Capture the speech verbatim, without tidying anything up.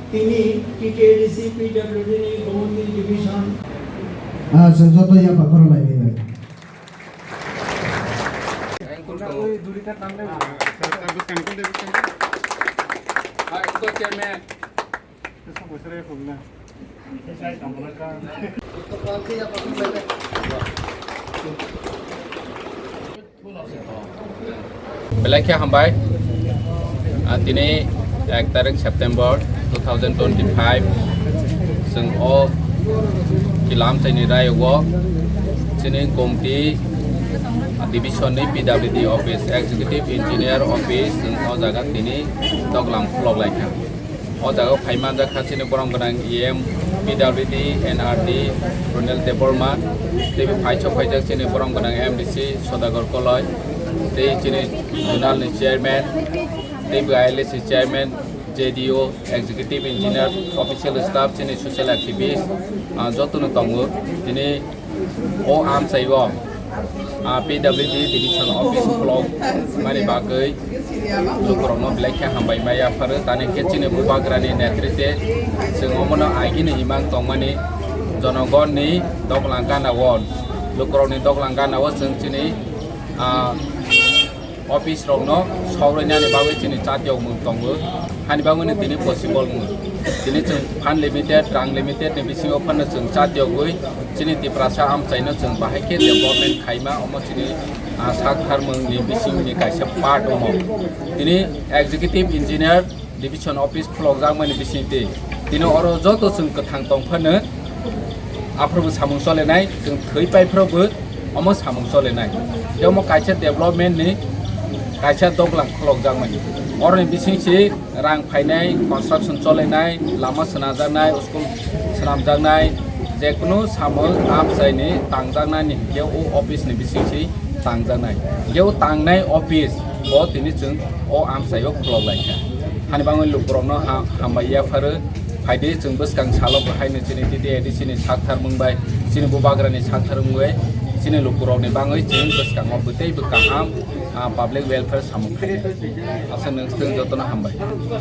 Tini T T A D C P W D ni Gomoti Division. Ah, sir, joto ya pakhoro lai ni. Hai, Chairman. Belai khe hambai. Ah, tini ek tarik September two thousand twenty-five, chwng o kilam chaini rayo o chini Gomti division ni P W D office, executive engineer office, chwng o jaga tini doglam khulok lai kha. O jaga o phai manjak kha chini borom gwnang E M, P W D, N R D, Ronel Debbarma, tei bo phai sok phaijak chini borom gwnang M D C Sodagar Koloi, tei chini zonal ni chairman, tei bo I L A C chairman, J D O, executive engineer, official staff, chini social activist, ah, joto no tongo. Tini O amchai o, ah, P W D division office khulok mani bagwi lukurokno belai khe hambai ma yapharo. Tani khe chini bubagrani netritwe chwng omono agini imang tongmani, jonogonni doglang gana o, lukurokni doglang gana o chwng chini, ah, office rokno sogwrwinani bagwi chini chatiyokmung tongo. Hani bagwino tini possible mung. Tini chwng fund limited, rang limited ni bisingo phano chwng chatiyogwi chini Tiprasa amchaino chwng bahai khe development khaima, omo chini, ah, sak tharmung ni bisingni kaisa part omo. Tini executive engineer division office khulokjakmani bisingtwi tini oro joto chwng kwthang tongphano aphuru bo samung cholenai, chwng thwi paiphuru bo omo samung cholenai. Tei omo kaisa development ni kaisa doglang khulokjakmani. Oroni bisingsi rang phainai, construction cholenai, lama swnajaknai, school swnamjaknai, jekunu samung amchaini tangjaknani hinkhe o office ni bisingsi tangjaknai. Hinkhe o tangnai office bo tini chwng o amchaio khulok lai kha. Hani bagwi lukurokno ha-, hambai yapharo. Phaidi chwng bwskang salo bo haino chini T T A D C ni sak tharmung bai, chini bubagrani sak tharmung bai, chini lukurokni bagwi chwng bwskango bwtwi bw kaham, ah, public welfare samung khainai. Aswk nwng swtwng jotono hambai.